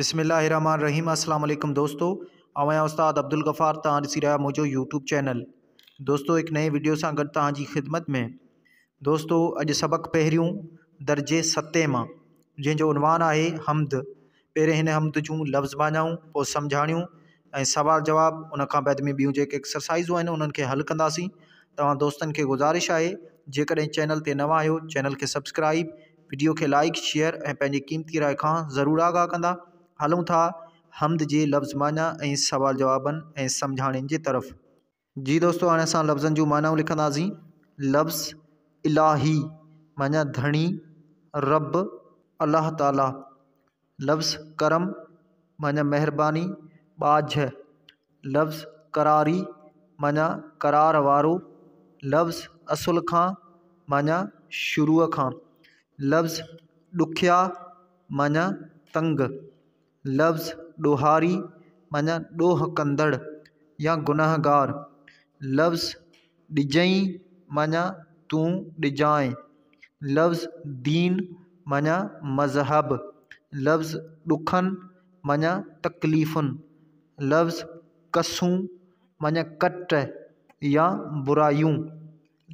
بسم الله الرحمٰن الرحيم السلام عليڪم دوستو آئون آهيان استاد عبدالغفار توهان ڏسي رهيا منهنجو يوٽيوب چينل دوستو هڪ نئين وڊيو سان گڏ توهان جي خدمت ۾ دوستو اڄ سبق پهريون درجي ستين مان جنهن جو عنوان آهي حمد پهرين هن حمد جون لفظ معنائون پوء سمجهاڻيون ۽ سوال جواب ان کان بعد ۾ ٻيون جيڪي ايڪسرسائزون آهن انهن کي حل ڪنداسين توهان دوستن کي گذارش آهي جيڪڏهن چينل تي نوان آهيو چينل کي سبسڪرائب وڊيو کي لائيڪ شيئر ۽ پنهنجي قيمتي راء کان ضرور آگاهه ڪندا. هلون ٿا حمد جي لفظ معنيٰ ۽ سوال جوابن ۽ سمجهاڻين جي طرف. جي دوستو هاڻي اسان لفظن جون معنائون لکنداسين. لفظ الاهي معنيٰ ڌڻي، رب، الله تعاليٰ. لفظ ڪرم معنيٰ مهرباني، ٻاجهه. لفظ قراري معنيٰ قرار وارو، لفظ اصل کان معنيٰ شروع کان، لفظ ڏکيا معنيٰ تنگ، لفظ ڏوهاري معنيٰ ڏوهه ڪندڙ يا گنهگار، لفظ ڏجئين معنيٰ تون ڏجانء، لفظ دين معنيٰ مذهب، لفظ ڏکن معنيٰ تڪليفن. لفظ ڪسون معنيٰ ڪٽ يا برايون،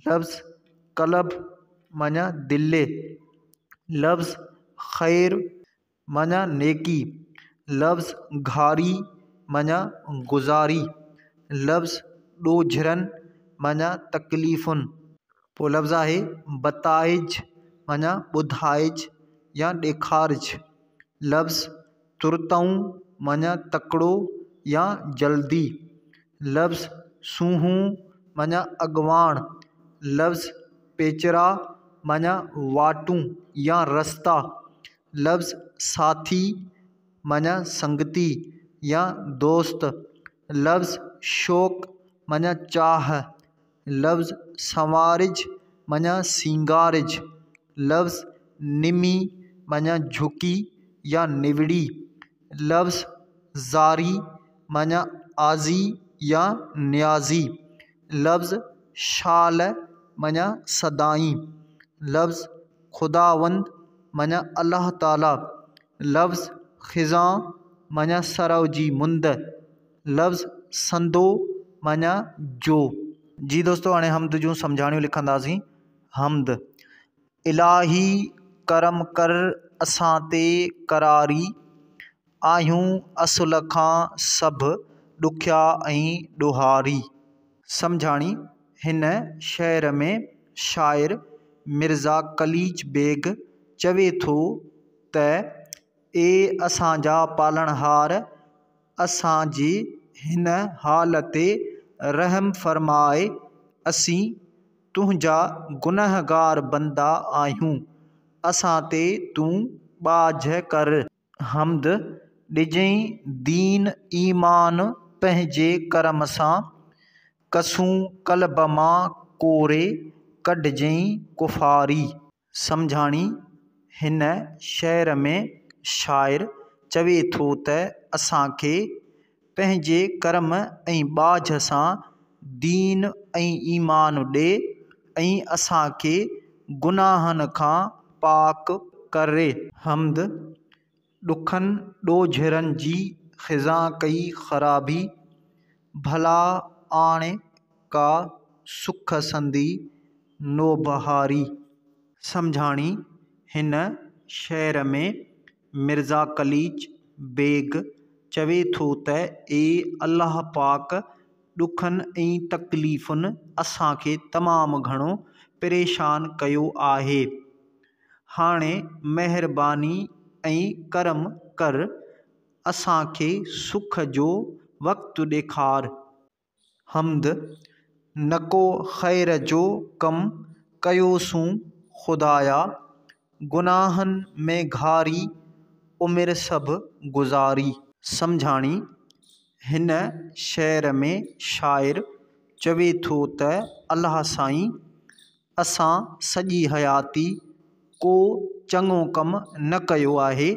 لفظ قلب معنيٰ دل، لفظ خير معنيٰ نيڪي، لفظ گهاري معنيٰ گذاري، لفظ ڏوجهرن معنيٰ تڪليفن. پوء لفظ آهي بتائج معنيٰ ٻڌائج يا ڏيکارج، لفظ ترتئون معنيٰ تڪڙو يا جلدي، لفظ سونهون معنيٰ اڳواڻ، لفظ پيچرا معنيٰ واٽون يا رستا، لفظ ساٿي معنيٰ سنگتي يا دوست، لفظ شوق معنيٰ چاهه، لفظ سنوارج معنيٰ سينگارج، لفظ نمي معنيٰ جهڪي يا نوڙي، لفظ زاري معنيٰ آزي يا نيازي، لفظ شال معنيٰ سدائين، لفظ خداوند معنيٰ الله تعاليٰ، لفظ خزان معنيٰ سرء جي مند، لفظ سندو معنيٰ جو. جي دوستو هاڻي حمد جون سمجهاڻيون لکنداسين. حمد، الاهي ڪرم ڪر اسان تي قراري، آهيون اصل کان سڀ ڏکيا ۽ ڏوهاري. سمجهاڻي، هن شعر ۾ شاعر مرزا قليچ بيگ چوي ٿو ته اي اسان جا پالڻهار! اسان جي هن حال تي رحم فرماء، اسين تنهنجا گنهگار بندا آهيون، اسان تي تون ٻاجهه ڪر. حمد، ڏجئين دين ايمان پنهنجي ڪرم سان، ڪسون قلب مان ڪوري ڪڍجئين ڪفاري. سمجهاڻي، هن شعر ۾ شاعر چوي ٿو ته اسان کي پنهنجي ڪرم ۽ ٻاجهه سان دين ۽ ايمان ڏي ۽ اسان کي گناهن کان پاڪ ڪر. حمد، ڏکن ڏوجهرن جي خزان ڪئي خرابي، ڀلا آڻ ڪا سک سندي نوبهاري. سمجهاڻي، هن شعر ۾ مرزا قليچ بيگ چوي ٿو ته اي الله پاڪ ڏکن ۽ تڪليفن اسان کي تمام گهڻو پريشان ڪيو آهي. هاڻي مهرباني ۽ ڪرم ڪر، اسان کي سک جو وقت ڏيکار. حمد، نڪو خير جو ڪم ڪيوسون خدايا، گناهن ۾ گهاري عمر سڀ گذاري. سمجهاڻي، هن شعر ۾ شاعر چوي ٿو ته الله سائين! اسان سڄي حياتي ڪو چڱو ڪم نه ڪيو آهي،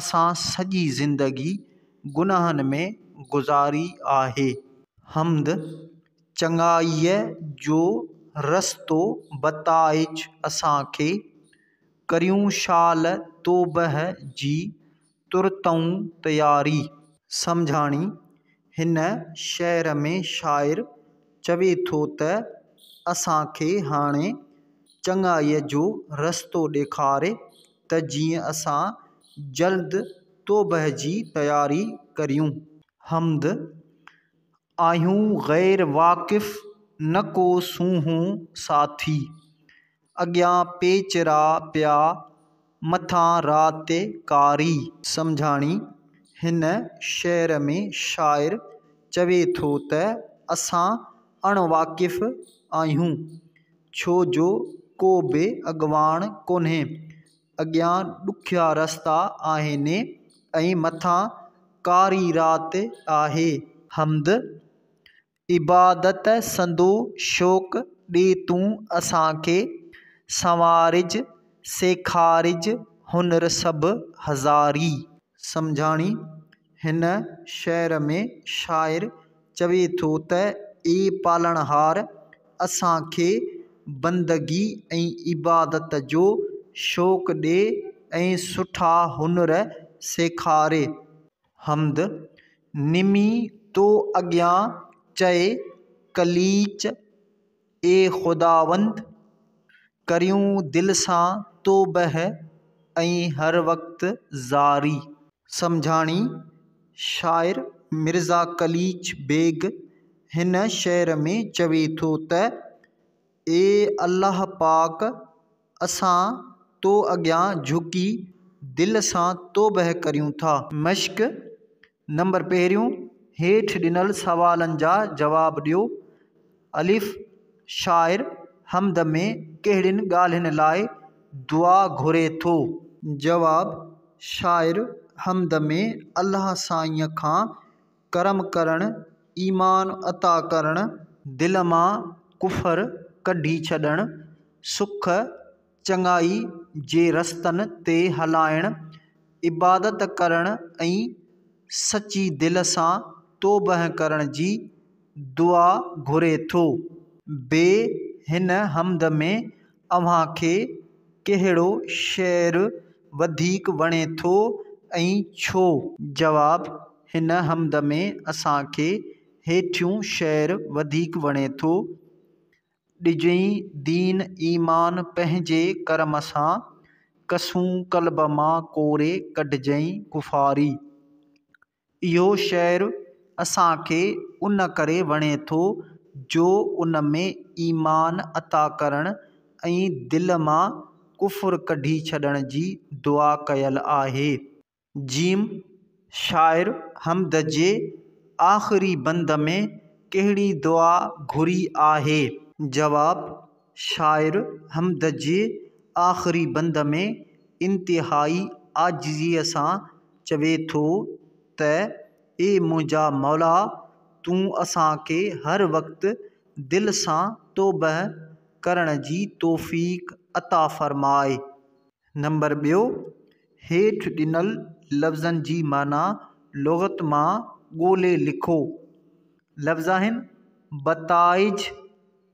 اسان سڄي زندگي گناهن ۾ گذاري آهي. حمد، چڱائيء جو رستو بتائج اسان کي، ڪريون شال توبهه جي ترتئون تياري. سمجهاڻي، هن شعر ۾ شاعر چوي ٿو ته اسان کي هاڻي چڱائيء جو رستو ڏيکار ته جيئن اسان جلد توبهه جي تياري ڪريون. حمد، آهيون غير واقف نه ڪو سونهون ساٿي، اڳيان پيچرا پيا مٿان رات ڪاري. سمجهاڻي، هن شعر ۾ شاعر چوي ٿو ته اسان اڻ واقف آهيون، ڇو جو ڪو به اڳواڻ ڪونهي، اڳيان ڏکيا رستا آهن ۽ مٿان ڪاري رات آهي. حمد، عبادت سندو شوق ڏي تون اسان کي، سنوارج سيکارج هنر سڀ هزاري. سمجهاڻي، هن شعر ۾ شاعر چوي ٿو ته اي پالڻهار! اسان کي بندگي ۽ عبادت جو شوق ڏي ۽ سٺا هنر سيکار. حمد، نمي تو اڳيان چئي قليچ اي خداوند! ڪريون دل سان توبهه ۽ هر وقت زاري. سمجهاڻي، شاعر مرزا قليچ بيگ هن شعر ۾ چوي ٿو ته اي الله پاڪ! اسان تو اڳيان جهڪي دل سان توبهه ڪريون ٿا. مشق نمبر پهريون، هيٺ ڏنل سوالن جا جواب ڏيو. الف، شاعر حمد ۾ ڪهڙين ڳالهين لاء دعا گهري ٿو؟ جواب، شاعر حمد ۾ الله سائينء کان ڪرم ڪرڻ، ايمان عطا ڪرڻ، دل مان ڪفر ڪڍي ڇڏڻ، سک چڱائي جي رستن تي هلائڻ، عبادت ڪرڻ ۽ سچي دل سان توبهه ڪرڻ جي دعا گهري ٿو. ب هن حمد ۾ اوهان کي ڪهڙو شعر وڌيڪ وڻي ٿو ۽ ڇو؟ جواب، هن حمد ۾ اسان کي هيٺيون شعر وڌيڪ وڻي ٿو. ڏجئين دين ايمان پنهنجي ڪرم سان، ڪسون قلب مان ڪوري ڪڍجئين ڪفاري. اهو شعر اسان کي ان ڪري وڻي ٿو جو ان ۾ ايمان عطا ڪرڻ ۽ دل مان ڪفر ڪڍي ڇڏڻ جي دعا ڪيل آهي. جيم، شاعر حمد جي آخري بند ۾ ڪهڙي دعا گهري آهي؟ جواب، شاعر حمد جي آخري بند ۾ انتهائي عاجزيء سان چوي ٿو ته اي منهنجا مولا! تون اسان کي هر وقت دل سان توبهه ڪرڻ جي توفيق عطا فرماء. نمبر ٻيو، هيٺ ڏنل لفظن جي معنيٰ لغت مان ڳولي لکو. لفظ آهن، بتائج،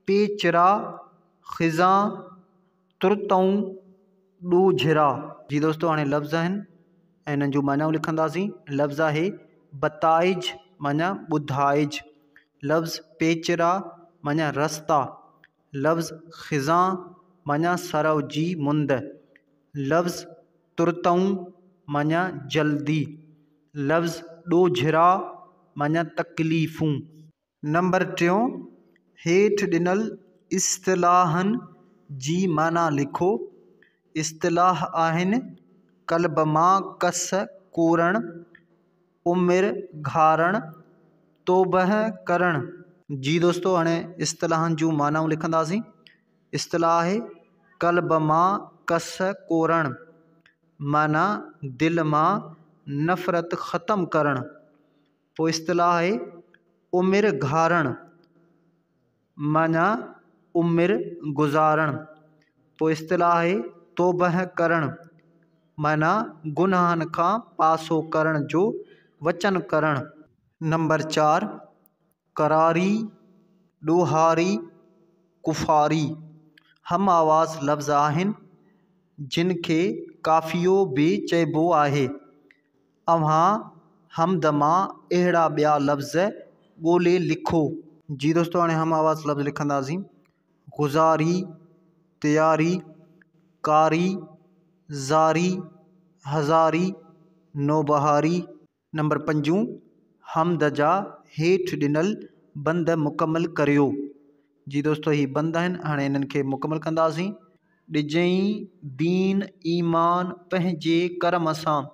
پيچرا، خزان، ترتئون، ڏوجهرا. جي دوستو هاڻي لفظ آهن ۽ انهن جون معنائون لکنداسين. لفظ آهي بتائج معنيٰ ٻڌائج، لفظ پيچرا معنيٰ رستا، لفظ خزان معنيٰ سرو جي مند، لفظ ترتئون معنيٰ جلدي، لفظ ڏوجهرا معنيٰ تڪليفون. نمبر ٽيون، هيٺ ڏنل اصطلاحن جي معنيٰ لکو. اصطلاح آهن، قلب مان ڪس ڪورڻ، عمر گهارڻ، توبهه ڪرڻ. جي دوستو هاڻي اصطلاحن جون معنائون لکنداسين. اصطلاح آهي، قلب مان ڪس ڪورڻ معنيٰ دل مان نفرت ختم ڪرڻ. پوء اصطلاح آهي عمر گهارڻ معنيٰ عمر گذارڻ. پوء اصطلاح آهي توبهه ڪرڻ معنيٰ گناهن کان پاسو ڪرڻ جو وچن ڪرڻ. نمبر چار، قراري، ڏوهاري، ڪفاري هم آواز لفظ آهن جن کي قافيو به چئبو آهي. اوهان حمد مان اهڙا ٻيا لفظ ڳولي لکو. جي دوستو هاڻي هم آواز لفظ لکنداسين، گذاري، تياري، ڪاري، زاري، هزاري، نوبهاري. نمبر پنجون، حمد جا هيٺ ڏنل بند مڪمل ڪريو. جي دوستو هي بند آهن هاڻي انهن کي مڪمل ڪنداسين. ڏجئين دين ايمان پنهنجي ڪرم سان،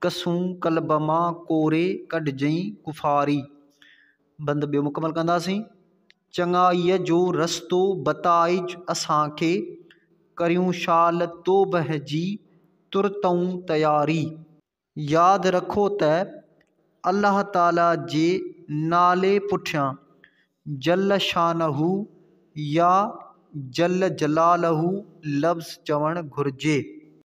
ڪسون قلب مان ڪوري ڪڍجئين ڪفاري. بند ٻيو مڪمل ڪنداسين. چڱائيء جو رستو بتائج اسان کي، ڪريون شال توبهه جي ترتئون تياري. ياد رکو ته الله تعاليٰ جي نالي پٺيان جل شانه يا جل جلاله لفظ چوڻ گهرجي.